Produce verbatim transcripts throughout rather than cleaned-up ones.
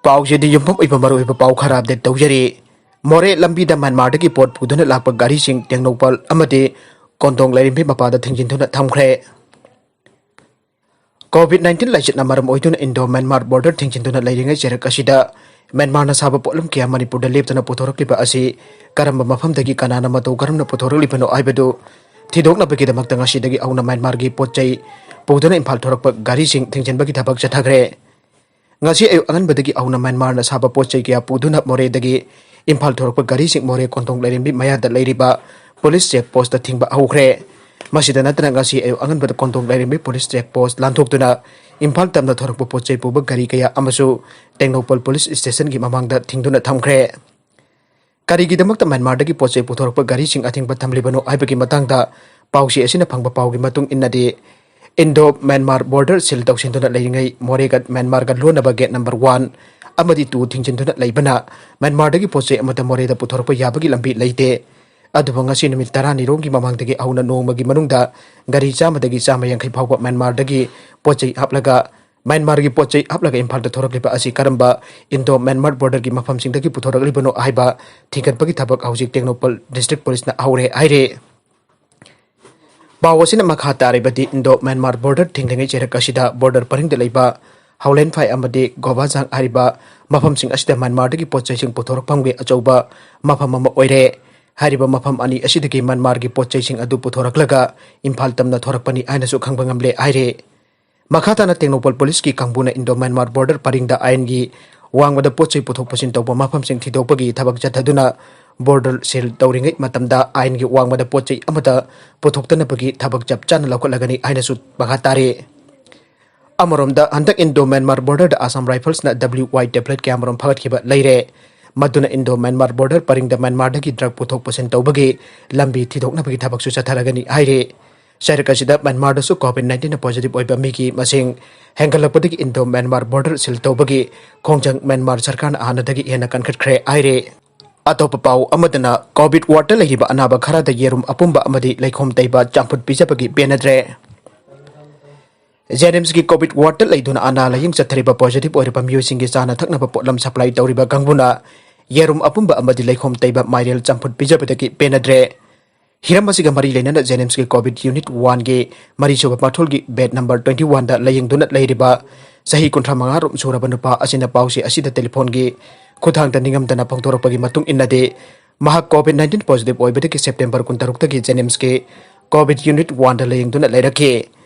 ꯄꯥꯎꯁꯤꯗꯤ ꯌꯨꯝꯐꯝ ꯑꯣꯏꯕ ꯃꯔꯨꯑꯣꯏꯕ ꯄꯥꯎ ꯈꯔ ꯑꯞꯗꯦꯠ ꯇꯧꯖꯔꯤ꯫ ꯃꯣꯔꯦ ꯂꯝꯕꯤꯗ ꯃ꯭ꯌꯥꯟꯃꯥꯔꯗꯒꯤ ꯄꯣꯠ ꯄꯨꯗꯨꯅ ꯂꯥꯛꯄ ꯒꯥꯔꯤꯁꯤꯡ ꯇꯦꯡꯅꯧꯄꯜ ꯑꯃꯗꯤ ꯀꯣꯟꯗꯣꯡ ꯂꯥꯏꯔꯦꯝꯕꯤ ꯃꯄꯥꯗ ꯊꯤꯡꯖꯤꯟꯗꯨꯅ ꯊꯝꯈ꯭ꯔꯦ꯫ ꯀꯣꯚꯤꯗ ꯅꯥꯏꯟꯇꯤꯟ ꯂꯥꯏꯆꯠꯅ ꯃꯔꯝ ꯑꯣꯏꯗꯨꯅ ꯏꯟꯗꯣ ꯃ꯭ꯌꯥꯟꯃꯥꯔ ꯕꯣꯔꯗꯔ ꯊꯤꯡꯖꯤꯟꯗꯨꯅ ꯂꯩꯔꯤꯉꯩ ꯆꯩꯔꯛ ꯑꯁꯤꯗ ꯃ꯭ꯌꯥꯟꯃꯥꯔꯅ ꯁꯥꯕ ꯄꯣꯠꯂꯝ ꯀꯌꯥ ꯃꯅꯤꯄꯨꯔꯗ ꯂꯦꯞꯇꯅ ꯄꯨꯊꯣꯔꯛꯂꯤꯕ ꯑꯁꯤ ꯀꯔꯝꯕ ꯃꯐꯝꯗꯒꯤ ꯀꯅꯥꯅ ꯃꯇꯧ ꯀꯔꯝꯅ ꯄꯨꯊꯣꯔꯛꯂꯤꯕꯅꯣ ꯍꯥꯏꯕꯗꯨ ꯊꯤꯗꯣꯛꯅꯕꯒꯤꯗꯃꯛꯇ ꯉꯁꯤꯗꯒꯤ ꯍꯧꯅ ꯃ꯭ꯌꯥꯟꯃꯥꯔꯒꯤ ꯄꯣꯠ ꯆꯩ ꯄꯨꯗꯨꯅ ꯏꯝꯐꯥꯜ ꯊꯣꯔꯛꯄ ꯒꯥꯔꯤꯁꯤꯡ ꯊꯤꯡꯖꯤꯟꯕꯒꯤ ꯊꯕꯛ ꯆꯠꯊꯈ꯭ꯔꯦ꯫ ꯉꯁꯤ ꯑꯌꯨꯛ ꯑꯉꯟꯕꯗꯒꯤ ꯍꯧꯅ ꯃ꯭ꯌꯥꯟꯃꯥꯔꯅ ꯁꯥꯕ ꯄꯣꯠ ꯆꯩ ꯀꯌꯥ ꯄꯨꯗꯨꯅ ꯃꯣꯔꯦꯗꯒꯤ ꯏꯝꯐꯥꯜ ꯊꯣꯔꯛꯄ ꯒꯥꯔꯤꯁꯤꯡ ꯃꯣꯔꯦ ꯀꯣꯟꯊꯣꯡ ꯂꯥꯏꯔꯦꯝꯕꯤ ꯃꯌꯥꯗ ꯂꯩꯔꯤꯕ ꯄꯨꯂꯤꯁ ꯆꯦꯛ ꯄꯣꯁꯇ ꯊꯤꯡꯕ ꯍꯧꯈ꯭ꯔꯦ꯫ ꯃꯁꯤꯗ ꯅꯠꯇꯅ ꯉꯁꯤ ꯑꯌꯨꯛ ꯑꯉꯟꯕꯗ ꯀꯣꯟꯊꯣꯡ ꯂꯥꯏꯔꯦꯝꯕꯤ ꯄꯨꯂꯤꯁ ꯆꯦꯛ ꯄꯣꯁ ꯂꯥꯟꯊꯣꯛꯇꯨꯅ ꯏꯝꯐꯥꯜ ꯇꯝꯅ ꯊꯣꯔꯛꯄ ꯄꯣꯠ ꯆꯩ ꯄꯨꯕ ꯒꯥꯔꯤ ꯀꯌꯥ ꯑꯃꯁꯨ ꯇꯦꯡꯅꯧꯄꯜ ꯄꯨꯂꯤꯁ ꯁ꯭ꯇꯦꯁꯟꯒꯤ ꯃꯃꯥꯡꯗ ꯊꯤꯡꯗꯨꯅ ꯊꯝꯈ꯭ꯔꯦ꯫ ꯀꯔꯤꯒꯤꯗꯃꯛꯇ ꯃ꯭ꯌꯥꯟꯃꯥꯔꯗꯒꯤ ꯄꯣꯠ ꯆꯩ ꯄꯨꯊꯣꯔꯛꯄ ꯒꯥꯔꯤꯁꯤꯡ ꯑꯊꯤꯡꯕ ꯊꯝꯂꯤꯕꯅꯣ ꯍꯥꯏꯕꯒꯤ ꯃꯇꯥꯡꯗ ꯄꯥꯎꯆꯦ ꯑꯁꯤꯅ ꯐꯪꯕ ꯄꯥꯎꯒꯤ ꯃꯇꯨꯡ ꯏꯟꯅꯗꯤ, ꯏꯟꯗꯣ ꯃ꯭ꯌꯥꯟꯃꯥꯔ ꯕꯣꯔꯗꯔ ꯁꯤꯜ ꯇꯧꯁꯤꯟꯗꯨꯅ ꯂꯩꯔꯤꯉꯩ ꯃꯣꯔꯦꯒ ꯃ꯭ꯌꯥꯟꯃꯥꯔꯒ ꯂꯣꯟꯅꯕ ꯒꯦꯠ ꯅꯝꯕꯔ ꯋꯥꯟ ꯑꯃꯗꯤ ꯇꯨ ꯊꯤꯡꯖꯤꯟꯗꯨꯅ ꯂꯩꯕꯅ ꯃ꯭ꯌꯥꯟꯃꯥꯔꯗꯒꯤ ꯄꯣꯠ ꯆꯩ ꯑꯃꯠꯇ ꯃꯣꯔꯦꯗ ꯄꯨꯊꯣꯔꯛꯄ ꯌꯥꯕꯒꯤ ꯂꯝꯕꯤ ꯂꯩꯇꯦ꯫ ꯑꯗꯨꯕꯨ ꯉꯁꯤ ꯅꯨꯃꯤꯠ ꯇꯔꯥꯅꯤꯔꯣꯝꯒꯤ ꯃꯃꯥꯡꯗꯒꯤ ꯍꯧꯅ ꯅꯣꯡꯃꯒꯤ ꯃꯅꯨꯡꯗ ꯒꯥꯔꯤ ꯆꯥꯝꯃꯗꯒꯤ ꯆꯥꯝꯃ ꯌꯥꯡꯈꯩ ꯐꯥꯎꯕ ꯃ꯭ꯌꯥꯟꯃꯥꯔꯗꯒꯤ ꯄꯣꯠ ꯆꯩ ꯍꯥꯞꯂꯒ ꯃ꯭ꯌꯥꯟꯃꯥꯔꯒꯤ ꯄꯣꯠ ꯆꯩ ꯍꯥꯞꯂꯒ ꯏꯝꯐꯥꯜꯗ ꯊꯣꯔꯛꯂꯤꯕ ꯑꯁꯤ ꯀꯔꯝꯕ ꯏꯟꯗꯣ ꯃ꯭ꯌꯥꯟꯃꯥꯔ ꯕꯣꯔꯗꯔꯒꯤ ꯃꯐꯝꯁꯤꯡꯗꯒꯤ ꯄꯨꯊꯣꯔꯛꯂꯤꯕꯅꯣ ꯍꯥꯏꯕ ꯊꯤꯒꯠꯄꯒꯤ ꯊꯕꯛ ꯍꯧꯖꯤꯛ ꯇꯦꯡꯅꯧꯄꯜ ꯗꯤꯁꯇ꯭ꯔꯤꯛ ꯄꯨꯂꯤꯁꯅ ꯍꯧꯔꯦ ꯍꯥꯏꯔꯦ꯫ ꯄꯥꯎ ꯑꯁꯤꯅ ꯃꯈꯥ ꯇꯥꯔꯤꯕꯗꯤ ꯏꯟꯗꯣ ꯃ꯭ꯌꯥꯟꯃꯥꯔ ꯕꯣꯔꯗꯔ ꯊꯤꯡꯂꯤꯉꯩ ꯆꯩꯔꯛ ꯑꯁꯤꯗ ꯕꯣꯔꯗꯔ ꯄꯔꯤꯡꯗ ꯂꯩꯕ ꯍꯥꯎꯂꯦꯟꯐꯥꯏ ꯑꯃꯗꯤ ꯒꯣꯕꯥꯖꯥꯡ ꯍꯥꯏꯔꯤꯕ ꯃꯐꯝꯁꯤꯡ ꯑꯁꯤꯗ ꯃ꯭ꯌꯥꯟꯃꯥꯔꯗꯒꯤ ꯄꯣꯠ ꯆꯩꯁꯤꯡ ꯄꯨꯊꯣꯔꯛꯐꯝꯒꯤ ꯑꯆꯧꯕ ꯃꯐꯝ ꯑꯃ ꯑꯣꯏꯔꯦ꯫ ꯍꯥꯏꯔꯤꯕ ꯃꯐꯝ ꯑꯅꯤ ꯑꯁꯤꯗꯒꯤ ꯃ꯭ꯌꯥꯟꯃꯥꯔꯒꯤ ꯄꯣꯠ ꯆꯩꯁꯤꯡ ꯑꯗꯨ ꯄꯨꯊꯣꯔꯛꯂꯒ ꯏꯝꯐꯥꯜ ꯇꯝꯅ ꯊꯣꯔꯛꯄꯅꯤ ꯍꯥꯏꯅꯁꯨ ꯈꯪꯕ ꯉꯝꯂꯦ ꯍꯥꯏꯔꯦ꯫ ꯃꯈꯥ ꯇꯥꯅ ꯇꯦꯡꯅꯧꯄꯜ ꯄꯨꯂꯤꯁꯀꯤ ꯀꯥꯡꯕꯨꯅ ꯏꯟꯗꯣ ꯃ꯭ꯌꯥꯟꯃꯥꯔ ꯕꯣꯔꯗꯔ ꯄꯔꯤꯡꯗ ꯑꯥꯏꯟꯒꯤ ꯋꯥꯡꯃꯗ ꯄꯣꯠ ꯆꯩ ꯄꯨꯊꯣꯛ ꯄꯨꯁꯤꯟ ꯇꯧꯕ ꯃꯐꯝꯁꯤꯡ ꯊꯤꯗꯣꯛꯄꯒꯤ ꯊꯕꯛ ꯆꯠꯊꯗꯨꯅ ꯕꯣꯔꯗꯔ ꯁꯤꯜ ꯇꯧꯔꯤꯉꯩ ꯃꯇꯝꯗ ꯑꯥꯏꯟꯒꯤ ꯋꯥꯡꯃꯗ ꯄꯣꯠ ꯆꯩ ꯑꯃꯠꯇ ꯄꯨꯊꯣꯛꯇꯅꯕꯒꯤ ꯊꯕꯛ ꯆꯞ ꯆꯥꯅ ꯂꯧꯈꯠꯂꯒꯅꯤ ꯍꯥꯏꯅꯁꯨ ꯃꯈꯥ ꯇꯥꯔꯤ꯫ ꯑꯃꯔꯣꯝꯗ ꯍꯟꯗꯛ ꯏꯟꯗꯣ ꯃ꯭ꯌꯥꯟꯃꯥꯔ ꯕꯣꯔꯗꯔꯗ ꯑꯁꯥꯝ ꯔꯥꯏꯐꯜꯁꯅ ꯗꯕ꯭ꯂꯤꯎ ꯋꯥꯏ ꯇꯦꯕ꯭ꯂꯦꯠ ꯀꯌꯥꯃꯔꯨꯝ ꯐꯒꯠꯈꯤꯕ ꯂꯩꯔꯦ꯫ ꯃꯗꯨꯅ ꯏꯟꯗꯣ ꯃ꯭ꯌꯥꯟꯃꯥꯔ ꯕꯣꯔꯗꯔ ꯄꯔꯤꯡꯗ ꯃ꯭ꯌꯥꯟꯃꯥꯔꯗꯒꯤ ꯗ꯭ꯔꯒ ꯄꯨꯊꯣꯛ ꯄꯨꯁꯤꯟ ꯇꯧꯕꯒꯤ ꯂꯝꯕꯤ ꯊꯤꯗꯣꯛꯅꯕꯒꯤ ꯊꯕꯛꯁꯨ ꯆꯠꯊꯔꯒꯅꯤ ꯍꯥꯏꯔꯤ꯫ ꯆꯩꯔꯛ ꯑꯁꯤꯗ ꯃ꯭ꯌꯥꯟꯃꯥꯔꯗꯁꯨ ꯀꯣꯚꯤꯗ ꯅꯥꯏꯟꯇꯤꯟꯅ ꯄꯣꯖꯤꯇꯤꯚ ꯑꯣꯏꯕ ꯃꯤꯒꯤ ꯃꯁꯤꯡ ꯍꯦꯟꯒꯠꯂꯛꯄꯗꯒꯤ ꯏꯟꯗꯣ ꯃ꯭ꯌꯥꯟꯃꯥꯔ ꯕꯣꯔꯗꯔ ꯁꯤꯜ ꯇꯧꯕꯒꯤ ꯈꯣꯡꯖꯪ ꯃ꯭ꯌꯥꯟꯃꯥꯔ ꯁꯔꯀꯥꯔꯅ ꯍꯥꯟꯅꯗꯒꯤ ꯍꯦꯟꯅ ꯀꯟꯈꯠꯈ꯭ꯔꯦ ꯍꯥꯏꯔꯤ꯫ ꯑꯇꯣꯞꯄ ꯄꯥꯎ ꯑꯃꯗꯅ, ꯀꯣꯚꯤꯗ ꯋꯥꯔꯗꯇ ꯂꯩꯔꯤꯕ ꯑꯅꯥꯕ ꯈꯔꯗ ꯌꯦꯔꯨꯝ ꯑꯄꯨꯝꯕ ꯑꯃꯗꯤ ꯂꯩꯈꯣꯝ ꯇꯩꯕ ꯆꯝꯐꯨꯠ ꯄꯤꯖꯕꯒꯤ ꯄꯦꯟꯅꯗ꯭ꯔꯦ꯫ ꯖꯦꯅꯤꯝꯁꯀꯤ ꯀꯣꯚꯤꯗ ꯋꯥꯔꯗꯇ ꯂꯩꯗꯨꯅ ꯑꯅꯥ ꯂꯥꯌꯦꯡ ꯆꯠꯊꯔꯤꯕ ꯄꯣꯖꯤꯇꯤꯚ ꯑꯣꯏꯔꯕ ꯃꯤꯑꯣꯏꯁꯤꯡꯒꯤ ꯆꯥꯅ ꯊꯛꯅꯕ ꯄꯣꯠꯂꯝ ꯁꯄ꯭ꯂꯥꯏ ꯇꯧꯔꯤꯕ ꯀꯥꯡꯕꯨꯅ ꯌꯦꯔꯨꯝ ꯑꯄꯨꯝꯕ ꯑꯃꯗꯤ ꯂꯩꯈꯣꯝ ꯇꯩꯕ ꯃꯥꯏꯔꯦꯜ ꯆꯝꯐꯨꯠ ꯄꯤꯖꯕꯗꯒꯤ ꯄꯦꯟꯅꯗ꯭ꯔꯦ꯫ ꯍꯤꯔꯝ ꯑꯁꯤꯒ ꯃꯔꯤ ꯂꯩꯅꯅ ꯖꯦꯅꯤꯝꯁꯀꯤ ꯀꯣꯚꯤꯗ ꯌꯨꯅꯤꯠ ꯋꯥꯟꯒꯤ ꯃꯔꯤꯁꯨꯕ ꯃꯊꯣꯜꯒꯤ ꯕꯦꯗ ꯅꯝꯕꯔ ꯇ꯭ꯋꯦꯟꯇꯤ ꯋꯥꯟꯗ ꯂꯥꯌꯦꯡꯗꯨꯅ ꯂꯩꯔꯤꯕ ꯆꯍꯤ ꯀꯨꯟꯊ꯭ꯔꯥ ꯃꯉꯥ ꯔꯣꯝ ꯁꯨꯔꯕ ꯅꯨꯄꯥ ꯑꯁꯤꯅ ꯄꯥꯎꯆꯦ ꯑꯁꯤꯗ ꯇꯦꯂꯤꯐꯣꯟꯒꯤ ꯈꯨꯠꯊꯥꯡꯗ ꯅꯤꯡꯉꯝꯗꯅ ꯐꯣꯡꯗꯣꯔꯛꯄꯒꯤ ꯃꯇꯨꯡ ꯏꯟꯅꯗꯤ, ꯃꯍꯥꯛ ꯀꯣꯚꯤꯗ ꯅꯥꯏꯟꯇꯤꯟ ꯄꯣꯖꯤꯇꯤꯚ ꯑꯣꯏꯕꯗꯒꯤ ꯁꯦꯞꯇꯦꯝꯕꯔ ꯀꯨꯟꯇꯔꯨꯛꯇꯒꯤ ꯖꯦꯅꯤꯝꯁꯀꯤ ꯀꯣꯚꯤꯗ ꯌꯨꯅꯤꯠ ꯋꯥꯟꯗ ꯂꯥꯌꯦꯡꯗꯨꯅ ꯂꯩꯔꯛꯈꯤ꯫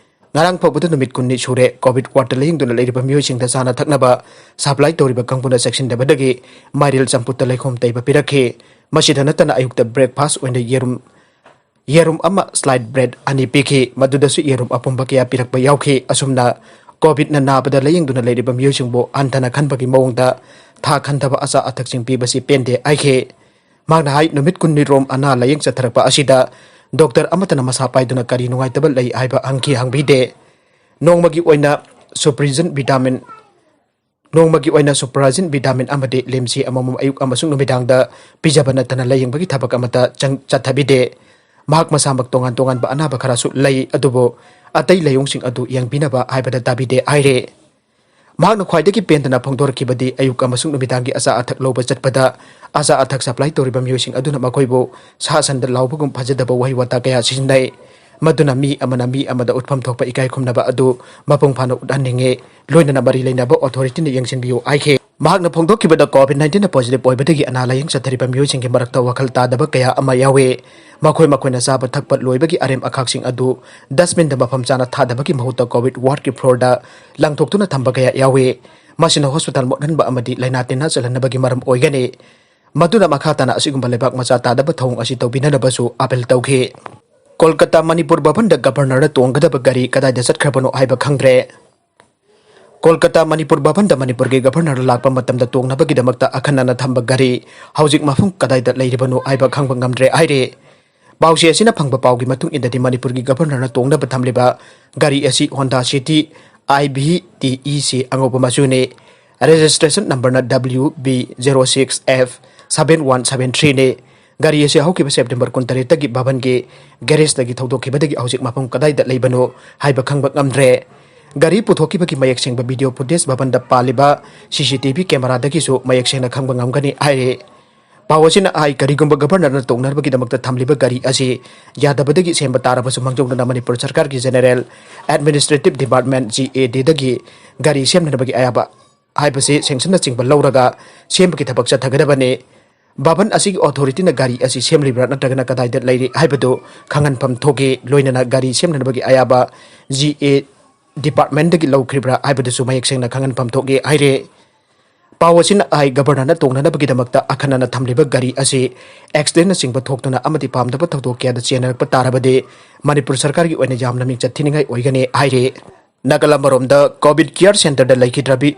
ꯉꯔꯥꯡ ꯐꯥꯎꯕꯗ ꯅꯨꯃꯤꯠ ꯀꯨꯟꯅꯤ ꯁꯨꯔꯦ꯫ ꯀꯣꯚꯤꯗ ꯋꯥꯔꯗꯇ ꯂꯥꯌꯦꯡꯗꯨꯅ ꯂꯩꯔꯤꯕ ꯃꯤꯑꯣꯏꯁꯤꯡꯗ ꯆꯥꯅ ꯊꯛꯅꯕ ꯁꯄ꯭ꯂꯥꯏ ꯇꯧꯔꯤꯕ ꯀꯥꯡꯕꯨꯅ ꯆꯦꯛꯁꯤꯟꯗꯕꯗꯒꯤ ꯃꯥꯏꯔꯦꯜ ꯆꯝꯐꯨꯠꯇ ꯂꯩꯈꯣꯝ ꯇꯩꯕ ꯄꯤꯔꯛꯈꯤ꯫ ꯃꯁꯤꯗ ꯅꯠꯇꯅ ꯑꯌꯨꯛꯇ ꯕ꯭ꯔꯦꯛꯐꯥꯁ ꯑꯣꯏꯅ ꯌꯦꯔꯨꯝ, ꯌꯦꯔꯨꯝ ꯑꯃ, ꯁ꯭ꯂꯥꯏꯁ ꯕ꯭ꯔꯦꯗ ꯑꯅꯤ ꯄꯤꯈꯤ꯫ ꯃꯗꯨꯗꯁꯨ ꯌꯦꯔꯨꯝ ꯑꯄꯨꯝꯕ ꯀꯌꯥ ꯄꯤꯔꯛꯄ ꯌꯥꯎꯈꯤ꯫ ꯑꯁꯨꯝꯅ ꯀꯣꯚꯤꯗꯅ ꯅꯥꯕꯗ ꯂꯥꯌꯦꯡꯗꯨꯅ ꯂꯩꯔꯤꯕ ꯃꯤꯑꯣꯏꯁꯤꯡꯕꯨ ꯍꯟꯊꯅ ꯈꯟꯕꯒꯤ ꯃꯑꯣꯡꯗ ꯊꯥꯛ ꯍꯟꯊꯕ ꯑꯆꯥ ꯑꯊꯛꯁꯤꯡ ꯄꯤꯕꯁꯤ ꯄꯦꯟꯗꯦ ꯍꯥꯏꯈꯤ꯫ ꯃꯍꯥꯛꯅ ꯍꯥꯏ, ꯅꯨꯃꯤꯠ ꯀꯨꯟꯅꯤ ꯔꯣꯝ ꯑꯅꯥ ꯂꯥꯌꯦꯡ ꯆꯠꯊꯔꯛꯄ ꯑꯁꯤꯗ ꯗꯣꯛꯇꯔ ꯑꯃꯠꯇꯅ ꯃꯁꯥ ꯄꯥꯏꯗꯨꯅ ꯀꯔꯤ ꯅꯨꯡꯉꯥꯏꯇꯕ ꯂꯩ ꯍꯥꯏꯕ ꯍꯪꯈꯤ ꯍꯪꯕꯤꯗꯦ꯫ ꯅꯣꯡꯃꯒꯤ ꯑꯣꯏꯅ ꯁꯨꯄ꯭ꯔꯤꯖꯟ ꯚꯤꯇꯥꯃꯤꯟ, ꯅꯣꯡꯃꯒꯤ ꯑꯣꯏꯅ ꯁꯨꯄ꯭ꯔꯥꯖꯤꯟ ꯚꯤꯇꯥꯃꯤꯟ ꯑꯃꯗꯤ ꯂꯤꯝꯁꯤ ꯑꯃꯃꯝ ꯑꯌꯨꯛ ꯑꯃꯁꯨꯡ ꯅꯨꯃꯤꯗꯥꯡꯗ ꯄꯤꯖꯕ ꯅꯠꯇꯅ ꯂꯥꯌꯦꯡꯕꯒꯤ ꯊꯕꯛ ꯑꯃꯠꯇ ꯆꯪ-, ꯆꯠꯊꯕꯤꯗꯦ꯫ ꯃꯍꯥꯛ ꯃꯁꯥꯃꯛ ꯇꯣꯉꯥꯟ ꯇꯣꯉꯥꯟꯕ ꯑꯅꯥꯕ ꯈꯔꯁꯨ ꯂꯩ, ꯑꯗꯨꯕꯨ ꯑꯇꯩ ꯂꯥꯏꯑꯣꯡꯁꯤꯡ ꯑꯗꯨ ꯌꯦꯡꯕꯤꯅꯕ ꯍꯥꯏꯕꯗ ꯇꯥꯕꯤꯗꯦ ꯍꯥꯏꯔꯦ꯫ ꯃꯍꯥꯛꯅ ꯈ꯭ꯋꯥꯏꯗꯒꯤ ꯄꯦꯟꯗꯅ ꯐꯣꯡꯗꯣꯔꯛꯈꯤꯕꯗꯤ ꯑꯌꯨꯛ ꯑꯃꯁꯨꯡ ꯅꯨꯃꯤꯗꯥꯡꯒꯤ ꯑꯆꯥ ꯑꯊꯛ ꯂꯧꯕ ꯆꯠꯄꯗ ꯑꯆꯥ ꯑꯊꯛ ꯁꯄ꯭ꯂꯥꯏ ꯇꯧꯔꯤꯕ ꯃꯤꯑꯣꯏꯁꯤꯡ ꯑꯗꯨꯅ ꯃꯈꯣꯏꯕꯨ ꯁꯥ ꯁꯟꯗ ꯂꯥꯎꯕꯒꯨꯝ ꯐꯖꯗꯕ ꯋꯥꯍꯩ ꯋꯥꯇꯥ ꯀꯌꯥ ꯁꯤꯖꯤꯟꯅꯩ꯫ ꯃꯗꯨꯅ ꯃꯤ ꯑꯃꯅ ꯃꯤ ꯑꯃꯗ ꯎꯠꯐꯝ ꯊꯣꯛꯄ ꯏꯀꯥꯏ ꯈꯨꯝꯅꯕ ꯑꯗꯨ ꯃꯄꯨꯡ ꯐꯥꯅ ꯎꯠꯍꯟꯅꯤꯡꯉꯤ꯫ ꯂꯣꯏꯅꯅ ꯃꯔꯤ ꯂꯩꯅꯕ ꯑꯣꯊꯣꯔꯤꯇꯤꯅ ꯌꯦꯡꯁꯤꯟꯕꯤꯌꯨ ꯍꯥꯏꯈꯤ꯫ ꯃꯍꯥꯛꯅ ꯐꯣꯡꯗꯣꯛꯈꯤꯕꯗ ꯀꯣꯚꯤꯗ ꯅꯥꯏꯟꯇꯤꯟꯗ ꯄꯣꯖꯤꯇꯤꯚ ꯑꯣꯏꯕꯗꯒꯤ ꯑꯅꯥ ꯂꯥꯌꯦꯡ ꯆꯠꯊꯔꯤꯕ ꯃꯤꯑꯣꯏꯁꯤꯡꯒꯤ ꯃꯔꯛꯇ ꯋꯥꯈꯜ ꯇꯥꯗꯕ ꯀꯌꯥ ꯑꯃ ꯌꯥꯎꯏ꯫ ꯃꯈꯣꯏ ꯃꯈꯣꯏꯅ ꯆꯥꯕ ꯊꯛꯄ ꯂꯣꯏꯕꯒꯤ ꯑꯔꯦꯝ ꯑꯈꯥꯛꯁꯤꯡ ꯑꯗꯨ ꯗꯁꯕꯤꯟꯗ ꯃꯐꯝ ꯆꯥꯅ ꯊꯥꯗꯕꯒꯤ ꯃꯍꯨꯠꯇ ꯀꯣꯚꯤꯗ ꯋꯥꯔꯗꯀꯤ ꯐ꯭ꯂꯣꯔꯗ ꯂꯪꯊꯣꯛꯇꯨꯅ ꯊꯝꯕ ꯀꯌꯥ ꯌꯥꯎꯏ꯫ ꯃꯁꯤꯅ ꯍꯣꯁꯄꯤꯇꯥꯜ ꯃꯣꯠꯍꯟꯕ ꯑꯃꯗꯤ ꯂꯥꯏꯅꯥ ꯇꯤꯟꯅ ꯆꯦꯜꯍꯟꯅꯕꯒꯤ ꯃꯔꯝ ꯑꯣꯏꯒꯅꯤ꯫ ꯃꯗꯨꯅ ꯃꯈꯥ ꯇꯥꯅ ꯑꯁꯤꯒꯨꯝꯕ ꯂꯩꯕꯥꯛ ꯃꯆꯥ ꯇꯥꯗꯕ ꯊꯧꯑꯣꯡ ꯑꯁꯤ ꯇꯧꯕꯤꯅꯅꯕꯁꯨ ꯑꯥꯄꯤꯜ ꯇꯧꯈꯤ꯫ ꯀꯣꯜꯀꯇꯥ ꯃꯅꯤꯄꯨꯔ ꯚꯕꯟꯗ ꯒꯕꯔꯅꯔꯅ ꯇꯣꯡꯒꯗꯕ ꯒꯥꯔꯤ ꯀꯗꯥꯏꯗ ꯆꯠꯈ꯭ꯔꯕꯅꯣ ꯍꯥꯏꯕ ꯈꯪꯗ꯭ꯔꯦ꯫ ꯀꯣꯜꯀꯇꯥ ꯃꯅꯤꯄꯨꯔ ꯚꯕꯟꯗ ꯃꯅꯤꯄꯨꯔꯒꯤ ꯒꯕꯔꯅꯔ ꯂꯥꯛꯄ ꯃꯇꯝꯗ ꯇꯣꯡꯅꯕꯒꯤꯗꯃꯛꯇ ꯑꯈꯟꯅꯅ ꯊꯝꯕ ꯒꯥꯔꯤ ꯍꯧꯖꯤꯛ ꯃꯐꯝ ꯀꯗꯥꯏꯗ ꯂꯩꯔꯤꯕꯅꯣ ꯍꯥꯏꯕ ꯈꯪꯕ ꯉꯝꯗ꯭ꯔꯦ ꯍꯥꯏꯔꯦ꯫ ꯄꯥꯎꯆꯦ ꯑꯁꯤꯅ ꯐꯪꯕ ꯄꯥꯎꯒꯤ ꯃꯇꯨꯡ ꯏꯟꯅꯗꯤ ꯃꯅꯤꯄꯨꯔꯒꯤ ꯒꯕꯔꯅꯔꯅ ꯇꯣꯡꯅꯕ ꯊꯝꯂꯤꯕ ꯒꯥꯔꯤ ꯑꯁꯤ Honda City I V T E C ꯑꯉꯧꯕ ꯃꯆꯨꯅꯤ꯫ ꯔꯦꯖꯤꯁꯇ꯭ꯔꯦꯁꯟ ꯅꯝꯕꯔꯅ W B zero six F seven one seven three ꯅꯤ꯫ ꯒꯥꯔꯤ ꯑꯁꯤ ꯍꯧꯈꯤꯕ ꯁꯦꯞꯇꯦꯝꯕꯔ ꯀꯨꯟꯇꯔꯦꯠꯇꯒꯤ ꯚꯕꯟꯒꯤ ꯒꯦꯔꯦꯖꯇꯒꯤ ꯊꯧꯗꯣꯛꯈꯤꯕꯗꯒꯤ ꯍꯧꯖꯤꯛ ꯃꯐꯝ ꯀꯗꯥꯏꯗ ꯂꯩꯕꯅꯣ ꯍꯥꯏꯕ ꯈꯪꯕ ꯉꯝꯗ꯭ꯔꯦ꯫ ꯒꯥꯔꯤ ꯄꯨꯊꯣꯛꯈꯤꯕꯒꯤ ꯃꯌꯦꯛ ꯁꯦꯡꯕ ꯚꯤꯗꯤꯑꯣ ꯐꯨꯇꯦꯖ ꯚꯕꯟꯗ ꯄꯥꯜꯂꯤꯕ ꯁꯤ ꯁꯤ ꯇꯤ ꯚꯤ ꯀꯦꯃꯦꯔꯥꯗꯒꯤꯁꯨ ꯃꯌꯦꯛ ꯁꯦꯡꯅ ꯈꯪꯕ ꯉꯝꯒꯅꯤ ꯍꯥꯏꯔꯦ꯫ ꯄꯥꯎ ꯑꯁꯤꯅ ꯍꯥꯏ, ꯀꯔꯤꯒꯨꯝꯕ ꯒꯕꯔꯅꯔꯅ ꯇꯣꯡꯅꯅꯕꯒꯤꯗꯃꯛꯇ ꯊꯝꯂꯤꯕ ꯒꯥꯔꯤ ꯑꯁꯤ ꯌꯥꯗꯕꯗꯒꯤ ꯁꯦꯝꯕ ꯇꯥꯔꯕꯁꯨ, ꯃꯥꯡꯖꯧꯅꯅ ꯃꯅꯤꯄꯨꯔ ꯁꯔꯀꯥꯔꯒꯤ general administrative department, G A ꯗꯤꯗꯒꯤ ꯒꯥꯔꯤ ꯁꯦꯝꯅꯅꯕꯒꯤ ꯑꯌꯥꯕ ꯍꯥꯏꯕꯁꯤ ꯁꯦꯡꯁꯟꯅꯆꯤꯡꯕ ꯂꯧꯔꯒ ꯁꯦꯝꯕꯒꯤ ꯊꯕꯛ ꯆꯠꯊꯒꯗꯕꯅꯤ꯫ ꯚꯕꯟ ꯑꯁꯤꯒꯤ ꯑꯣꯊꯣꯔꯤꯇꯤꯅ ꯒꯥꯔꯤ ꯑꯁꯤ ꯁꯦꯝꯂꯤꯕ꯭ꯔꯥ ꯅꯠꯇ꯭ꯔꯒꯅ ꯀꯗꯥꯏꯗ ꯂꯩꯔꯤ ꯍꯥꯏꯕꯗꯨ ꯈꯪꯍꯟꯐꯝ ꯊꯣꯛꯏ꯫ ꯂꯣꯏꯅꯅ ꯒꯥꯔꯤ ꯁꯦꯝꯅꯅꯕꯒꯤ ꯑꯌꯥꯕ ꯖꯤ ꯑꯦ ꯗꯤꯄꯥꯔꯠꯃꯦꯟꯗꯒꯤ ꯂꯧꯈ꯭ꯔꯤꯕ꯭ꯔꯥ ꯍꯥꯏꯕꯗꯨꯁꯨ ꯃꯌꯦꯛ ꯁꯦꯡꯅ ꯈꯪꯍꯟꯐꯝ ꯊꯣꯛꯏ ꯍꯥꯏꯔꯦ꯫ ꯄꯥꯎ ꯑꯁꯤꯅ ꯍꯥꯏ, ꯒꯕꯔꯅꯔꯅ ꯇꯣꯡꯅꯅꯕꯒꯤꯗꯃꯛꯇ ꯑꯈꯟꯅꯅ ꯊꯝꯂꯤꯕ ꯒꯥꯔꯤ ꯑꯁꯤ ꯑꯦꯛꯁꯤꯗꯦꯟꯅꯆꯤꯡꯕ ꯊꯣꯛꯇꯨꯅ ꯑꯃꯗꯤ ꯄꯥꯝꯗꯕ ꯊꯧꯗꯣꯛ ꯀꯌꯥꯗ ꯆꯦꯟꯅꯔꯛꯄ ꯇꯥꯔꯕꯗꯤ ꯃꯅꯤꯄꯨꯔ ꯁꯔꯀꯥꯔꯒꯤ ꯑꯣꯏꯅ ꯌꯥꯝꯅ ꯃꯤꯡꯆꯠ ꯊꯤꯅꯤꯡꯉꯥꯏ ꯑꯣꯏꯒꯅꯤ ꯍꯥꯏꯔꯤ꯫ ꯅꯥꯒꯥꯂꯥꯟ ꯃꯔꯣꯝꯗ ꯀꯣꯚꯤꯗ ꯀꯤꯌꯔ ꯁꯦꯟꯇꯔꯗ ꯂꯩꯈꯤꯗ꯭ꯔꯕꯤ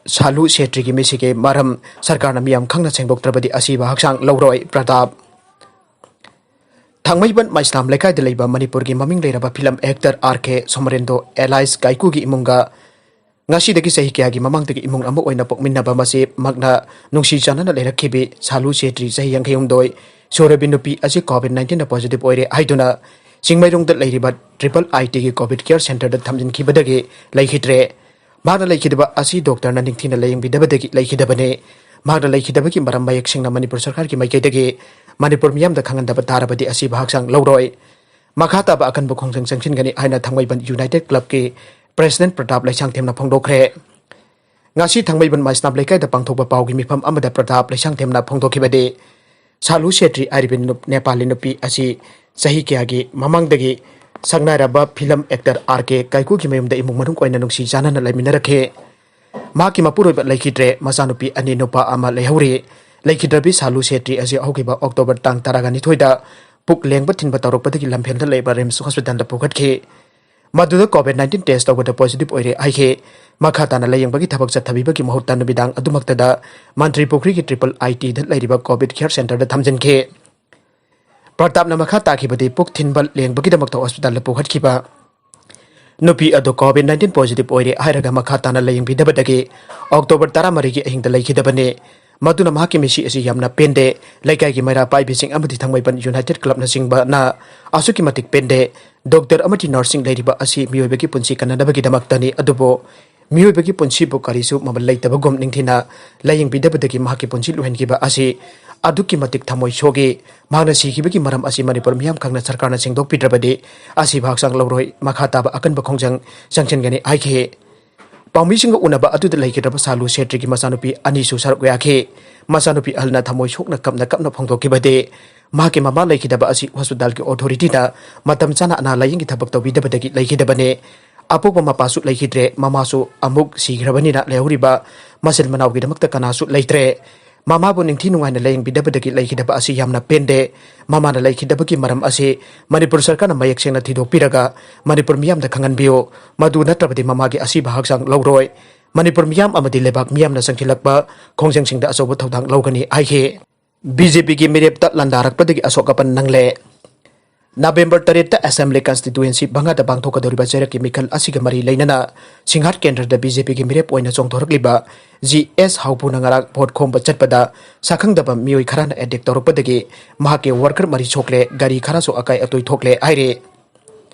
ꯁꯥꯂꯨ ꯁꯦꯇ꯭ꯔꯤꯒꯤ ꯃꯤꯁꯤꯒꯤ ꯃꯔꯝ ꯁꯔꯀꯥꯔꯅ ꯃꯤꯌꯥꯝ ꯈꯪꯅ ꯁꯦꯡꯗꯣꯛꯇ꯭ꯔꯕꯗꯤ ꯑꯁꯤꯕ ꯍꯛꯆꯥꯡ ꯂꯧꯔꯣꯏ꯫ ꯄ꯭ꯔꯇꯥꯞ꯫ ꯊꯥꯡꯃꯩꯕꯟ ꯃꯩꯁꯅꯥꯝ ꯂꯩꯀꯥꯏꯗ ꯂꯩꯕ ꯃꯅꯤꯄꯨꯔꯒꯤ ꯃꯃꯤꯡ ꯂꯩꯔꯕ ꯐꯤꯂꯝ ꯑꯦꯛꯇꯔ ꯑꯥꯔ ꯀꯦ ꯁꯣꯃꯣꯔꯦꯟꯗ꯭ꯔꯣ ꯑꯦꯂꯥꯏꯁ ꯀꯥꯏꯀꯨꯒꯤ ꯏꯃꯨꯡꯒ ꯉꯁꯤꯗꯒꯤ ꯆꯍꯤ ꯀꯌꯥꯒꯤ ꯃꯃꯥꯡꯗꯒꯤ ꯏꯃꯨꯡ ꯑꯃ ꯑꯣꯏꯅ ꯄꯣꯛꯃꯤꯟꯅꯕ ꯃꯁꯤ ꯃꯍꯥꯛꯅ ꯅꯨꯡꯁꯤ ꯆꯥꯟꯅꯅ ꯂꯩꯔꯛꯈꯤꯕꯤ ꯁꯥꯂꯨ ꯁꯦꯇ꯭ꯔꯤ, ꯆꯍꯤ ꯌꯥꯡꯈꯩ ꯍꯨꯝꯗꯣꯏ ꯁꯨꯔꯕꯤ ꯅꯨꯄꯤ ꯑꯁꯤ ꯀꯣꯚꯤꯗ ꯅꯥꯏꯟꯇꯤꯟꯗ ꯄꯣꯖꯤꯇꯤꯚ ꯑꯣꯏꯔꯦ ꯍꯥꯏꯗꯨꯅ ꯆꯤꯡꯃꯩꯔꯣꯡꯗ ꯂꯩꯔꯤꯕ ꯇ꯭ꯔꯤꯄꯜ ꯑꯥꯏ ꯇꯤꯒꯤ ꯀꯣꯚꯤꯗ ꯀꯤꯌꯔ ꯁꯦꯟꯇꯔꯗ ꯊꯝꯖꯤꯟꯈꯤꯕꯗꯒꯤ ꯂꯩꯈꯤꯗ꯭ꯔꯦ꯫ ꯃꯍꯥꯛꯅ ꯂꯩꯈꯤꯗꯕ ꯑꯁꯤ ꯗꯣꯛꯇꯔꯅ ꯅꯤꯡꯊꯤꯅ ꯂꯥꯌꯦꯡꯕꯤꯗꯕꯗꯒꯤ ꯂꯩꯈꯤꯗꯕꯅꯤ꯫ ꯃꯍꯥꯛꯅ ꯂꯩꯈꯤꯗꯕꯒꯤ ꯃꯔꯝ ꯃꯌꯦꯛ ꯁꯦꯡꯅ ꯃꯅꯤꯄꯨꯔ ꯁꯔꯀꯥꯔꯒꯤ ꯃꯥꯏꯀꯩꯗꯒꯤ ꯃꯅꯤꯄꯨꯔ ꯃꯤꯌꯥꯝꯗ ꯈꯪꯍꯟꯗꯕ ꯇꯥꯔꯕꯗꯤ ꯑꯁꯤꯕ ꯍꯛꯆꯥꯡ ꯂꯧꯔꯣꯏ꯫ ꯃꯈꯥ ꯇꯥꯕ ꯑꯀꯟꯕ ꯈꯣꯡꯖꯪ ꯆꯪꯁꯤꯟꯒꯅꯤ ꯍꯥꯏꯅ ꯊꯥꯡꯃꯩꯕꯟ ꯌꯨꯅꯥꯏꯇꯦꯗ ꯀ꯭ꯂꯕꯀꯤ ꯄ꯭ꯔꯦꯁꯤꯗꯦꯟꯠ ꯄ꯭ꯔꯇꯥꯞ ꯂꯩꯁꯥꯡꯊꯦꯝꯅ ꯐꯣꯡꯗꯣꯛꯈ꯭ꯔꯦ꯫ ꯉꯁꯤ ꯊꯥꯡꯃꯩꯕꯟ ꯃꯩꯁꯅꯥꯝ ꯂꯩꯀꯥꯏꯗ ꯄꯥꯡꯊꯣꯛꯄ ꯄꯥꯎꯒꯤ ꯃꯤꯐꯝ ꯑꯃꯗ ꯄ꯭ꯔꯇꯥꯞ ꯂꯩꯁꯥꯡꯊꯦꯝꯅ ꯐꯣꯡꯗꯣꯛꯈꯤꯕꯗꯤ, ꯁꯥꯂꯨ ꯁꯦꯇ꯭ꯔꯤ ꯍꯥꯏꯔꯤꯕ ꯅꯨꯞ-, ꯅꯦꯄꯥꯂꯤ ꯅꯨꯄꯤ ꯑꯁꯤ ꯆꯍꯤ ꯀꯌꯥꯒꯤ ꯃꯃꯥꯡꯗꯒꯤ ꯁꯛꯅꯥꯏꯔꯕ ꯐꯤꯂꯝ ꯑꯦꯛꯇꯔ ꯑꯥꯔ ꯀꯦ ꯀꯥꯏꯀꯨꯒꯤ ꯃꯌꯨꯝꯗ ꯏꯃꯨꯡ ꯃꯅꯨꯡ ꯑꯣꯏꯅ ꯅꯨꯡꯁꯤ ꯆꯥꯟꯅꯅ ꯂꯩꯃꯤꯟꯅꯔꯛꯈꯤ꯫ ꯃꯍꯥꯛꯀꯤ ꯃꯄꯨꯔꯣꯏꯕ ꯂꯩꯈꯤꯗ꯭ꯔꯦ, ꯃꯆꯥꯅꯨꯄꯤ ꯑꯅꯤ ꯅꯨꯄꯥ ꯑꯃ ꯂꯩꯍꯧꯔꯤ꯫ ꯂꯩꯈꯤꯗ꯭ꯔꯕꯤ ꯁꯥꯂꯨ ꯁꯦꯇ꯭ꯔꯤ ꯑꯁꯤ ꯍꯧꯈꯤꯕ ꯑꯣꯛꯇꯣꯕꯔ ꯇꯥꯡ ꯇꯔꯥꯒ ꯅꯤꯊꯣꯏꯗ ꯄꯨꯛ ꯂꯦꯡꯕ ꯊꯤꯟꯕ ꯇꯧꯔꯛꯄꯗꯒꯤ ꯂꯝꯐꯦꯜꯗ ꯂꯩꯕ ꯔꯤꯝꯁ ꯍꯣꯁꯄꯤꯇꯥꯜꯗ ꯄꯨꯈꯠꯈꯤ꯫ ꯃꯗꯨꯗ ꯀꯣꯚꯤꯗ ꯅꯥꯏꯟꯇꯤꯟ ꯇꯦꯁ ꯇꯧꯕꯗ ꯄꯣꯖꯤꯇꯤꯚ ꯑꯣꯏꯔꯦ ꯍꯥꯏꯈꯤ꯫ ꯃꯈꯥ ꯇꯥꯅ ꯂꯥꯌꯦꯡꯕꯒꯤ ꯊꯕꯛ ꯆꯠꯊꯕꯤꯕꯒꯤ ꯃꯍꯨꯠꯇ ꯅꯨꯃꯤꯗꯥꯡ ꯑꯗꯨꯃꯛꯇꯗ ꯃꯟꯇ꯭ꯔꯤ ꯄꯨꯈ꯭ꯔꯤꯒꯤ ꯇ꯭ꯔꯤꯄꯜ ꯑꯥꯏ ꯇꯤꯗ ꯂꯩꯔꯤꯕ ꯀꯣꯚꯤꯗ ꯀꯤꯌꯔ ꯁꯦꯟꯇꯔꯗ ꯊꯝꯖꯤꯟꯈꯤ꯫ ꯄ꯭ꯔꯇꯥꯞꯅ ꯃꯈꯥ ꯇꯥꯈꯤꯕꯗꯤ ꯄꯨꯛ ꯊꯤꯟꯕ ꯂꯦꯡꯕꯒꯤꯗꯃꯛꯇ ꯍꯣꯁꯄꯤꯇꯥꯜꯗ ꯄꯨꯈꯠꯈꯤꯕ ꯅꯨꯄꯤ ꯑꯗꯨ ꯀꯣꯚꯤꯗ ꯅꯥꯏꯟꯇꯤꯟ ꯄꯣꯖꯤꯇꯤꯚ ꯑꯣꯏꯔꯦ ꯍꯥꯏꯔꯒ ꯃꯈꯥ ꯇꯥꯅ ꯂꯥꯌꯦꯡꯕꯤꯗꯕꯗꯒꯤ ꯑꯣꯛꯇꯣꯕꯔ ꯇꯔꯥꯃꯔꯤꯒꯤ ꯑꯍꯤꯡꯗ ꯂꯩꯈꯤꯗꯕꯅꯤ꯫ ꯃꯗꯨꯅ ꯃꯍꯥꯛꯀꯤ ꯃꯤꯁꯤ ꯑꯁꯤ ꯌꯥꯝꯅ ꯄꯦꯟꯗꯦ꯫ ꯂꯩꯀꯥꯏꯒꯤ ꯃꯩꯔꯥ ꯄꯥꯏꯕꯤꯁꯤꯡ ꯑꯃꯗꯤ ꯊꯥꯡꯃꯩꯕꯟ ꯌꯨꯅꯥꯏꯇꯦꯗ ꯀ꯭ꯂꯕꯅꯆꯤꯡꯕꯅ ꯑꯁꯨꯛꯀꯤ ꯃꯇꯤꯛ ꯄꯦꯟꯗꯦ꯫ ꯗꯣꯛꯇꯔ ꯑꯃꯗꯤ ꯅꯔꯁꯁꯤꯡ ꯂꯩꯔꯤꯕ ꯑꯁꯤ ꯃꯤꯑꯣꯏꯕꯒꯤ ꯄꯨꯟꯁꯤ ꯀꯟꯅꯅꯕꯒꯤꯗꯃꯛꯇꯅꯤ, ꯑꯗꯨꯕꯨ ꯃꯤꯑꯣꯏꯕꯒꯤ ꯄꯨꯟꯁꯤꯕꯨ ꯀꯔꯤꯁꯨ ꯃꯃꯜ ꯂꯩꯇꯕꯒꯨꯝ ꯅꯤꯡꯊꯤꯅ ꯂꯥꯌꯦꯡꯕꯤꯗꯕꯗꯒꯤ ꯃꯍꯥꯛꯀꯤ ꯄꯨꯟꯁꯤ ꯂꯣꯏꯍꯟꯈꯤꯕ ꯑꯁꯤ ꯑꯗꯨꯛꯀꯤ ꯃꯇꯤꯛ ꯊꯃꯣꯏ ꯁꯣꯛꯏ꯫ ꯃꯍꯥꯛꯅ ꯁꯤꯈꯤꯕꯒꯤ ꯃꯔꯝ ꯑꯁꯤ ꯃꯅꯤꯄꯨꯔ ꯃꯤꯌꯥꯝ ꯈꯪꯅ ꯁꯔꯀꯥꯔꯅ ꯁꯦꯡꯗꯣꯛꯄꯤꯗ꯭ꯔꯕꯗꯤ ꯑꯁꯤꯕ ꯍꯛꯆꯥꯡ ꯂꯧꯔꯣꯏ, ꯃꯈꯥ ꯇꯥꯕ ꯑꯀꯟꯕ ꯈꯣꯡꯖꯪ ꯆꯪꯁꯤꯟꯒꯅꯤ ꯍꯥꯏꯈꯤ꯫ ꯄꯥꯎꯃꯤꯁꯤꯡꯒ ꯎꯅꯕ ꯑꯗꯨꯗ ꯂꯩꯈꯤꯗ꯭ꯔꯕ ꯁꯥꯂꯨ ꯁꯦꯇ꯭ꯔꯤꯒꯤ ꯃꯆꯥꯅꯨꯄꯤ ꯑꯅꯤꯁꯨ ꯁꯔꯨꯛ ꯌꯥꯈꯤ꯫ ꯃꯆꯥꯅꯨꯄꯤ ꯑꯍꯜꯅ ꯊꯃꯣꯏ ꯁꯣꯛꯅ ꯀꯞꯅ ꯀꯞꯅ ꯐꯣꯡꯗꯣꯛꯈꯤꯕꯗꯤ, ꯃꯍꯥꯛꯀꯤ ꯃꯃꯥ ꯂꯩꯈꯤꯗꯕ ꯑꯁꯤ ꯍꯣꯁꯄꯤꯇꯥꯜꯒꯤ ꯑꯣꯊꯣꯔꯤꯇꯤꯅ ꯃꯇꯝ ꯆꯥꯅ ꯑꯅꯥ ꯂꯥꯌꯦꯡꯒꯤ ꯊꯕꯛ ꯇꯧꯕꯤꯗꯕꯗꯒꯤ ꯂꯩꯈꯤꯗꯕꯅꯤ꯫ ꯑꯄꯣꯛꯄ ꯃꯄꯥꯁꯨ ꯂꯩꯈꯤꯗ꯭ꯔꯦ, ꯃꯃꯥꯁꯨ ꯑꯃꯨꯛ ꯁꯤꯈ꯭ꯔꯕꯅꯤꯅ ꯂꯩꯍꯧꯔꯤꯕ ꯃꯆꯤꯟ ꯃꯅꯥꯎꯒꯤꯗꯃꯛꯇ ꯀꯅꯥꯁꯨ ꯂꯩꯇ꯭ꯔꯦ꯫ ꯃꯃꯥꯕꯨ ꯅꯤꯡꯊꯤ ꯅꯨꯡꯉꯥꯏꯅ ꯂꯥꯌꯦꯡꯕꯤꯗꯕꯗꯒꯤ ꯂꯩꯈꯤꯗꯕ ꯑꯁꯤ ꯌꯥꯝꯅ ꯄꯦꯟꯗꯦ꯫ ꯃꯃꯥꯅ ꯂꯩꯈꯤꯗꯕꯒꯤ ꯃꯔꯝ ꯑꯁꯤ ꯃꯅꯤꯄꯨꯔ ꯁꯔꯀꯥꯔꯅ ꯃꯌꯦꯛ ꯁꯦꯡꯅ ꯊꯤꯗꯣꯛꯄꯤꯔꯒ ꯃꯅꯤꯄꯨꯔ ꯃꯤꯌꯥꯝꯗ ꯈꯪꯍꯟꯕꯤꯌꯨ꯫ ꯃꯗꯨ ꯅꯠꯇ꯭ꯔꯕꯗꯤ ꯃꯃꯥꯒꯤ ꯑꯁꯤꯕ ꯍꯛꯆꯥꯡ ꯂꯧꯔꯣꯏ꯫ ꯃꯅꯤꯄꯨꯔ ꯃꯤꯌꯥꯝ ꯑꯃꯗꯤ ꯂꯩꯕꯥꯛ ꯃꯤꯌꯥꯝꯅ ꯆꯪꯁꯤꯜꯂꯛꯄ ꯈꯣꯡꯖꯪꯁꯤꯡꯗ ꯑꯆꯧꯕ ꯊꯧꯗꯥꯡ ꯂꯧꯒꯅꯤ ꯍꯥꯏꯈꯤ꯫ ꯕꯤ ꯖꯦ ꯄꯤꯒꯤ ꯃꯤꯔꯦꯞꯇ ꯂꯥꯟꯗꯥꯔꯛꯄꯗꯒꯤ ꯑꯁꯣꯛ ꯑꯄꯟ ꯅꯪꯂꯦ꯫ ꯅꯕꯦꯝꯕꯔ ꯇꯔꯦꯠꯇ ꯑꯦꯁꯦꯝꯕ꯭ꯂꯤ ꯀꯟꯁꯇꯤꯇ꯭ꯋꯦꯟꯁꯤ ꯃꯉꯥꯗ ꯄꯥꯡꯊꯣꯛꯀꯗꯧꯔꯤꯕ ꯆꯩꯔꯛꯀꯤ ꯃꯤꯈꯜ ꯑꯁꯤꯒ ꯃꯔꯤ ꯂꯩꯅꯅ ꯁꯤꯡꯍꯥꯠ ꯀꯦꯟꯗ꯭ꯔꯗ ꯕꯤ ꯖꯦ ꯄꯤꯒꯤ ꯃꯤꯔꯦꯞ ꯑꯣꯏꯅ ꯆꯣꯡꯊꯣꯔꯛꯂꯤꯕ ꯖꯤ ꯑꯦꯁ ꯍꯥꯎꯄꯨꯅ ꯉꯔꯥꯡ ꯚꯣꯠ ꯈꯣꯝꯕ ꯆꯠꯄꯗ ꯁꯛꯈꯪꯗꯕ ꯃꯤꯑꯣꯏ ꯈꯔꯅ ꯑꯦꯇꯦꯛ ꯇꯧꯔꯛꯄꯗꯒꯤ ꯃꯍꯥꯛꯀꯤ ꯋꯥꯔꯀꯔ ꯃꯔꯤ ꯁꯣꯛꯂꯦ, ꯒꯥꯔꯤ ꯈꯔꯁꯨ ꯑꯀꯥꯏ ꯑꯇꯣꯏ ꯊꯣꯛꯂꯦ ꯍꯥꯏꯔꯤ꯫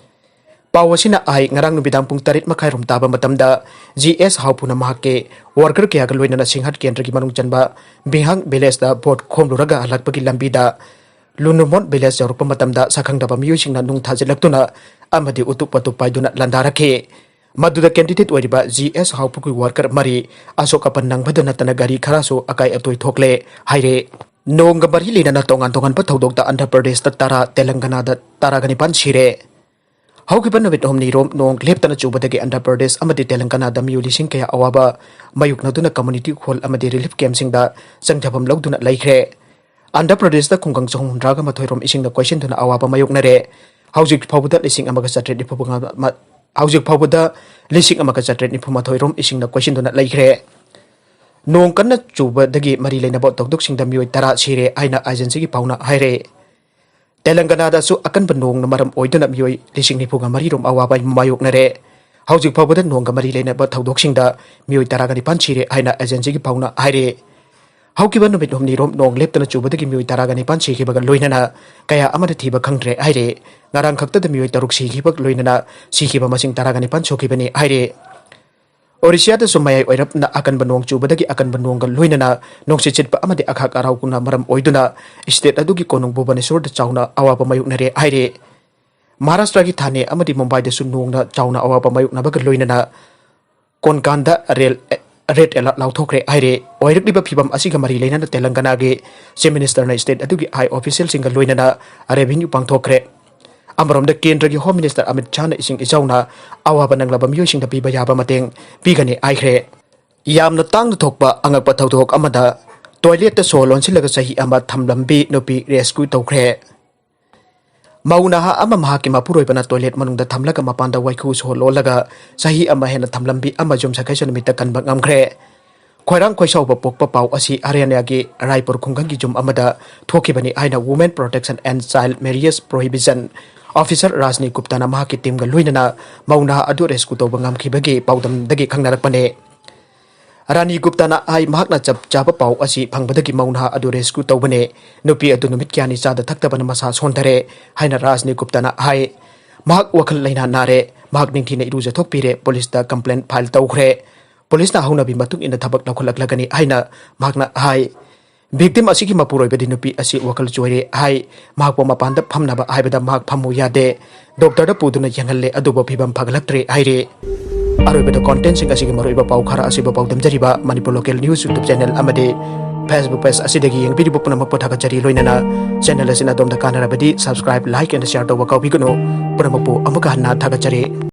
ꯄꯥꯎ ꯑꯁꯤꯅ ꯍꯥꯏ, ꯉꯔꯥꯡ ꯅꯨꯃꯤꯗꯥꯡ ꯄꯨꯡ ꯇꯔꯦꯠ ꯃꯈꯥꯏꯔꯣꯝ ꯇꯥꯕ ꯃꯇꯝꯗ ꯖꯤ ꯑꯦꯁ ꯍꯥꯎꯄꯨꯅ ꯃꯍꯥꯛꯀꯤ ꯋꯥꯔꯀꯔ ꯀꯌꯥꯒ ꯂꯣꯏꯅꯅ ꯁꯤꯡꯍꯥꯠ ꯀꯦꯟꯗ꯭ꯔꯒꯤ ꯃꯅꯨꯡ ꯆꯟꯕ ꯕꯤꯡꯍꯥꯡ ꯚꯤꯂꯦꯖꯇ ꯚꯣꯠ ꯈꯣꯝꯂꯨꯔꯒ ꯍꯜꯂꯛꯄꯒꯤ ꯂꯝꯕꯤꯗ ꯂꯨꯅꯨꯃꯣꯟ ꯚꯤꯂꯦꯖ ꯌꯧꯔꯛꯄ ꯃꯇꯝꯗ ꯁꯛꯈꯪꯗꯕ ꯃꯤꯑꯣꯏꯁꯤꯡꯅ ꯅꯨꯡ ꯊꯥꯖꯤꯜꯂꯛꯇꯨꯅ ꯑꯃꯗꯤ ꯎꯇꯨꯞ ꯋꯥꯇꯨꯞ ꯄꯥꯏꯗꯨꯅ ꯂꯥꯟꯗꯥꯔꯛꯈꯤ꯫ ꯃꯗꯨꯗ ꯀꯦꯟꯗꯤꯗꯦꯠ ꯑꯣꯏꯔꯤꯕ ꯖꯤ ꯑꯦꯁ ꯍꯥꯎꯄꯨꯒꯤ ꯋꯥꯔꯀꯔ ꯃꯔꯤ ꯑꯁꯣꯛ ꯑꯄꯟ ꯅꯪꯕꯗ ꯅꯠꯇꯅ ꯒꯥꯔꯤ ꯈꯔꯁꯨ ꯑꯀꯥꯏ ꯑꯇꯣꯏ ꯊꯣꯛꯂꯦ ꯍꯥꯏꯔꯦ꯫ ꯅꯣꯡꯒ ꯃꯔꯤ ꯂꯩꯅꯅ ꯇꯣꯉꯥꯟ ꯇꯣꯉꯥꯟꯕ ꯊꯧꯗꯣꯛꯇ ꯑꯟꯙ꯭ꯔ ꯄ꯭ꯔꯗꯦꯁꯇ ꯇꯔꯥ, ꯇꯦꯂꯪꯒꯅꯥꯗ ꯇꯔꯥꯒ ꯅꯤꯄꯥꯟ ꯁꯤꯔꯦ꯫ ꯍꯧꯈꯤꯕ ꯅꯨꯃꯤꯠ ꯍꯨꯝꯅꯤꯔꯣꯝ ꯅꯣꯡ ꯂꯦꯞꯇꯅ ꯆꯨꯕꯗꯒꯤ ꯑꯟꯙ꯭ꯔ ꯄ꯭ꯔꯗꯦꯁ ꯑꯃꯗꯤ ꯇꯦꯂꯪꯒꯅꯥꯗ ꯃꯤꯑꯣꯏ ꯂꯤꯁꯤꯡ ꯀꯌꯥ ꯑꯋꯥꯕ ꯃꯥꯌꯣꯛꯅꯗꯨꯅ ꯀꯝꯃ꯭ꯌꯨꯅꯤꯇꯤ ꯍꯣꯜ ꯑꯃꯗꯤ ꯔꯤꯂꯤꯐ ꯀꯦꯝꯞꯁꯤꯡꯗ ꯆꯪꯖꯐꯝ ꯂꯧꯗꯨꯅ ꯂꯩꯈ꯭ꯔꯦ꯫ ꯑꯟꯙ꯭ꯔ ꯄ꯭ꯔꯗꯦꯁꯇ ꯈꯨꯡꯒꯪ ꯆꯍꯨꯝ ꯍꯨꯝꯗ꯭ꯔꯥꯒ ꯃꯥꯊꯣꯏ ꯔꯣꯝ ꯏꯁꯤꯡꯅ ꯀꯣꯏꯁꯤꯟꯗꯨꯅ ꯑꯋꯥꯕ ꯃꯥꯌꯣꯛꯅꯔꯦ꯫ ꯍꯧꯖꯤꯛ ꯐꯥꯎꯕꯗ ꯂꯤꯁꯤꯡ ꯑꯃꯒ ꯆꯥꯇ꯭ꯔꯦꯠ ꯅꯤꯐꯨ ꯃꯉꯥ ꯃ-, ꯍꯧꯖꯤꯛ ꯐꯥꯎꯕꯗ ꯂꯤꯁꯤꯡ ꯑꯃꯒ ꯆꯥꯇ꯭ꯔꯦꯠ ꯅꯤꯐꯨ ꯃꯥꯊꯣꯏ ꯔꯣꯝ ꯏꯁꯤꯡꯅ ꯀꯣꯏꯁꯤꯟꯗꯨꯅ ꯂꯩꯈ꯭ꯔꯦ꯫ ꯅꯣꯡ ꯀꯟꯅ ꯆꯨꯕꯗꯒꯤ ꯃꯔꯤ ꯂꯩꯅꯕ ꯊꯧꯗꯣꯛꯁꯤꯡꯗ ꯃꯤꯑꯣꯏ ꯇꯔꯥ ꯁꯤꯔꯦ ꯍꯥꯏꯅ ꯑꯦꯖꯦꯟꯁꯤꯒꯤ ꯄꯥꯎꯅ ꯍꯥꯏꯔꯦ꯫ ꯇꯦꯂꯪꯒꯅꯥꯗꯁꯨ ꯑꯀꯟꯕ ꯅꯣꯡꯅ ꯃꯔꯝ ꯑꯣꯏꯗꯨꯅ ꯃꯤꯑꯣꯏ ꯂꯤꯁꯤꯡ ꯅꯤꯐꯨꯒ ꯃꯔꯤ ꯔꯣꯝ ꯑꯋꯥꯕ ꯃꯥꯌꯣꯛꯅꯔꯦ꯫ ꯍꯧꯖꯤꯛ ꯐꯥꯎꯕꯗ ꯅꯣꯡꯒ ꯃꯔꯤ ꯂꯩꯅꯕ ꯊꯧꯗꯣꯛꯁꯤꯡꯗ ꯃꯤꯑꯣꯏ ꯇꯔꯥꯒ ꯅꯤꯄꯥꯟ ꯁꯤꯔꯦ ꯍꯥꯏꯅ ꯑꯦꯖꯦꯟꯁꯤꯒꯤ ꯄꯥꯎꯅ ꯍꯥꯏꯔꯦ꯫ ꯍꯧꯈꯤꯕ ꯅꯨꯃꯤꯠ ꯍꯨꯝꯅꯤꯔꯣꯝ ꯅꯣꯡ ꯂꯦꯞꯇꯅ ꯆꯨꯕꯗꯒꯤ ꯃꯤꯑꯣꯏ ꯇꯔꯥꯒ ꯅꯤꯄꯥꯟ ꯁꯤꯈꯤꯕꯒ ꯂꯣꯏꯅꯅ ꯀꯌꯥ ꯑꯃꯗ ꯊꯤꯕ ꯈꯪꯗ꯭ꯔꯦ ꯍꯥꯏꯔꯦ꯫ ꯉꯔꯥꯡ ꯈꯛꯇꯗ ꯃꯤꯑꯣꯏ ꯇꯔꯨꯛ ꯁꯤꯈꯤꯕ ꯂꯣꯏꯅꯅ ꯁꯤꯈꯤꯕ ꯃꯁꯤꯡ ꯇꯔꯥꯒ ꯅꯤꯄꯥꯟ ꯁꯨꯈꯤꯕꯅꯤ ꯍꯥꯏꯔꯦ꯫ ꯑꯣꯔꯤꯁꯤꯌꯥꯗꯁꯨ ꯃꯌꯥꯏ ꯑꯣꯏꯔꯞꯅ ꯑꯀꯟꯕ ꯅꯣꯡ ꯆꯨꯕꯗꯒꯤ ꯑꯀꯟꯕ ꯅꯣꯡꯒ ꯂꯣꯏꯅꯅ ꯅꯨꯡꯁꯤꯠ ꯁꯤꯠꯄ ꯑꯃꯗꯤ ꯑꯈꯥꯛ ꯑꯔꯥꯎꯅ ꯃꯔꯝ ꯑꯣꯏꯗꯨꯅ ꯁ꯭ꯇꯦꯠ ꯑꯗꯨꯒꯤ ꯀꯣꯅꯨꯡ ꯚꯨꯕꯅꯦꯁꯣꯔꯗ ꯆꯥꯎꯅ ꯑꯋꯥꯕ ꯃꯥꯌꯣꯛꯅꯔꯦ ꯍꯥꯏꯔꯦ꯫ ꯃꯍꯥꯔꯥꯁꯇ꯭ꯔꯒꯤ ꯊꯥꯅꯦ ꯑꯃꯗꯤ ꯃꯨꯝꯕꯥꯏꯗꯁꯨ ꯅꯣꯡꯅ ꯆꯥꯎꯅ ꯑꯋꯥꯕ ꯃꯥꯌꯣꯛꯅꯕꯒ ꯂꯣꯏꯅꯅ ꯀꯣꯟꯀꯥꯟꯗ ꯔꯦꯜ ꯔꯦꯗ ꯑꯦꯂꯔꯠ ꯂꯥꯎꯊꯣꯛꯈ꯭ꯔꯦ ꯍꯥꯏꯔꯦ꯫ ꯑꯣꯏꯔꯛꯂꯤꯕ ꯐꯤꯕꯝ ꯑꯁꯤꯒ ꯃꯔꯤ ꯂꯩꯅꯅ ꯇꯦꯂꯪꯒꯅꯥꯒꯤ ꯆꯤꯐ ꯃꯤꯅꯤꯁꯇꯔꯅ ꯁ꯭ꯇꯦꯠ ꯑꯗꯨꯒꯤ ꯍꯥꯏ ꯑꯣꯐꯤꯁꯤꯌꯦꯜꯁꯤꯡꯒ ꯂꯣꯏꯅꯅ ꯔꯦꯚꯤꯅ꯭ꯌꯨ ꯄꯥꯡꯊꯣꯛꯈ꯭ꯔꯦ꯫ ꯑꯃꯔꯣꯝꯗ ꯀꯦꯟꯗ꯭ꯔꯒꯤ ꯍꯣꯝ ꯃꯤꯅꯤꯁꯇꯔ ꯑꯃꯤꯠ ꯁꯥꯍꯅ ꯏꯁꯤꯡ ꯏꯆꯥꯎꯅ ꯑꯋꯥꯕ ꯅꯪꯂꯕ ꯃꯤꯑꯣꯏꯁꯤꯡꯗ ꯄꯤꯕ ꯌꯥꯕ ꯃꯇꯦꯡ ꯄꯤꯒꯅꯤ ꯍꯥꯏꯈ꯭ꯔꯦ꯫ ꯌꯥꯝꯅ ꯇꯥꯡꯅ ꯊꯣꯛꯄ ꯑꯉꯛꯄ ꯊꯧꯗꯣꯛ ꯑꯃꯗ ꯇꯣꯏꯂꯦꯠꯇ ꯁꯣ ꯂꯣꯟꯁꯤꯜꯂꯒ ꯆꯍꯤ ꯑꯃ ꯊꯝꯂꯝꯕꯤ ꯅꯨꯄꯤ ꯔꯦꯁꯀ꯭ꯌꯨ ꯇꯧꯈ꯭ꯔꯦ꯫ ꯃꯧ ꯅꯍꯥ ꯑꯃ ꯃꯍꯥꯛꯀꯤ ꯃꯄꯨꯔꯣꯏꯕꯅ ꯇꯣꯏꯂꯦꯠ ꯃꯅꯨꯡꯗ ꯊꯝꯂꯒ ꯃꯄꯥꯟꯗ ꯋꯥꯏꯈꯨ ꯁꯣ ꯂꯣꯜꯂꯒ ꯆꯍꯤ ꯑꯃ ꯍꯦꯟꯅ ꯊꯝꯂꯝꯕꯤ ꯑꯃ ꯌꯨꯝꯁꯀꯩꯁ ꯅꯨꯃꯤꯠꯇ ꯀꯟꯕ ꯉꯝꯈ꯭ꯔꯦ꯫ ꯈꯣꯏꯔꯥꯡ ꯈꯣꯏꯁꯥꯎꯕ ꯄꯣꯛꯄ ꯄꯥꯎ ꯑꯁꯤ ꯍꯔꯤꯌꯥꯅꯥꯒꯤ ꯔꯥꯏꯄꯨꯔ ꯈꯨꯡꯒꯪꯒꯤ ꯌꯨꯝ ꯑꯃꯗ ꯊꯣꯛꯈꯤꯕꯅꯤ ꯍꯥꯏꯅ Women Protection and Child Marriage Prohibition Officer ꯔꯥꯖꯅꯤ ꯒꯨꯞꯇꯥꯅ ꯃꯍꯥꯛꯀꯤ ꯇꯤꯝꯒ ꯂꯣꯏꯅꯅ ꯃꯧ ꯅꯍꯥ ꯑꯗꯨ ꯔꯦꯁꯀ꯭ꯌꯨ ꯇꯧꯕ ꯉꯝꯈꯤꯕꯒꯤ ꯄꯥꯎꯗꯝꯗꯒꯤ ꯈꯪꯅꯔꯛꯄꯅꯦ꯫ ꯔꯥꯅꯤ ꯒꯨꯞꯇꯥꯅ ꯍꯥꯏ, ꯃꯍꯥꯛꯅ ꯆꯞ ꯆꯥꯕ ꯄꯥꯎ ꯑꯁꯤ ꯐꯪꯕꯗꯒꯤ ꯃꯧ ꯅꯍꯥ ꯑꯗꯨ ꯔꯦꯁꯀ꯭ꯌꯨ ꯇꯧꯕꯅꯦ꯫ ꯅꯨꯄꯤ ꯑꯗꯨ ꯅꯨꯃꯤꯠ ꯀꯌꯥꯅꯤ ꯆꯥꯗ ꯊꯛꯇꯕꯅ ꯃꯁꯥ ꯁꯣꯟꯊꯔꯦ ꯍꯥꯏꯅ ꯔꯥꯖꯅꯤ ꯒꯨꯞꯇꯥꯅ ꯍꯥꯏ꯫ ꯃꯍꯥꯛ ꯋꯥꯈꯜ ꯂꯩꯅꯥ ꯅꯥꯔꯦ꯫ ꯃꯍꯥꯛ ꯅꯤꯡꯊꯤꯅ ꯏꯔꯨꯖꯊꯣꯛꯄꯤꯔꯦ꯫ ꯄꯨꯂꯤꯁꯇ ꯀꯝꯄ꯭ꯂꯦꯟ ꯐꯥꯏꯜ ꯇꯧꯈ꯭ꯔꯦ꯫ ꯄꯨꯂꯤꯁꯅ ꯍꯧꯅꯕꯤ ꯃꯇꯨꯡ ꯏꯟꯅ ꯊꯕꯛ ꯂꯧꯈꯠꯂꯛꯂꯒꯅꯤ ꯍꯥꯏꯅ ꯃꯍꯥꯛꯅ ꯍꯥꯏ꯫ ꯚꯤꯛꯇꯤꯝ ꯑꯁꯤꯒꯤ ꯃꯄꯨꯔꯣꯏꯕꯗꯤ ꯅꯨꯄꯤ ꯑꯁꯤ ꯋꯥꯈꯜ ꯆꯣꯏꯔꯦ ꯍꯥꯏ꯫ ꯃꯍꯥꯛꯄꯨ ꯃꯄꯥꯟꯗ ꯐꯝꯅꯕ ꯍꯥꯏꯕꯗ ꯃꯍꯥꯛ ꯐꯝꯃꯨ ꯌꯥꯗꯦ꯫ ꯗꯣꯛꯇꯔꯗ ꯄꯨꯗꯨꯅ ꯌꯦꯡꯍꯜꯂꯦ, ꯑꯗꯨꯕꯨ ꯐꯤꯕꯝ ꯐꯒꯠꯂꯛꯇ꯭ꯔꯦ ꯍꯥꯏꯔꯦ꯫ ꯑꯔꯣꯏꯕꯗ ꯀꯣꯟꯇꯦꯟꯁꯤꯡ ꯑꯁꯤꯒꯤ ꯃꯔꯨꯑꯣꯏꯕ ꯄꯥꯎ ꯈꯔ ꯑꯁꯤꯕꯨ ꯄꯥꯎꯗꯝꯖꯔꯤꯕ Manipur local news YouTube channel ꯑꯃꯗꯤ ꯐꯦꯁꯕꯨꯛ ꯄꯦꯖ ꯑꯁꯤꯗꯒꯤ ꯌꯦꯡꯕꯤꯔꯤꯕ ꯄꯨꯝꯅꯃꯛꯄꯨ ꯊꯥꯒꯠꯆꯔꯤ꯫ ꯂꯣꯏꯅꯅ ꯆꯦꯅꯦꯜ ꯑꯁꯤꯅ ꯑꯗꯣꯝꯗ ꯀꯥꯟꯅꯔꯕꯗꯤ subscribe, like and share ꯇꯧꯕ ꯀꯥꯎꯕꯤꯒꯅꯨ꯫ ꯄꯨꯝꯅꯃꯛꯄꯨ ꯑꯃꯨꯛꯀ ꯍꯟꯅ ꯊꯥꯒꯠꯆꯔꯤ꯫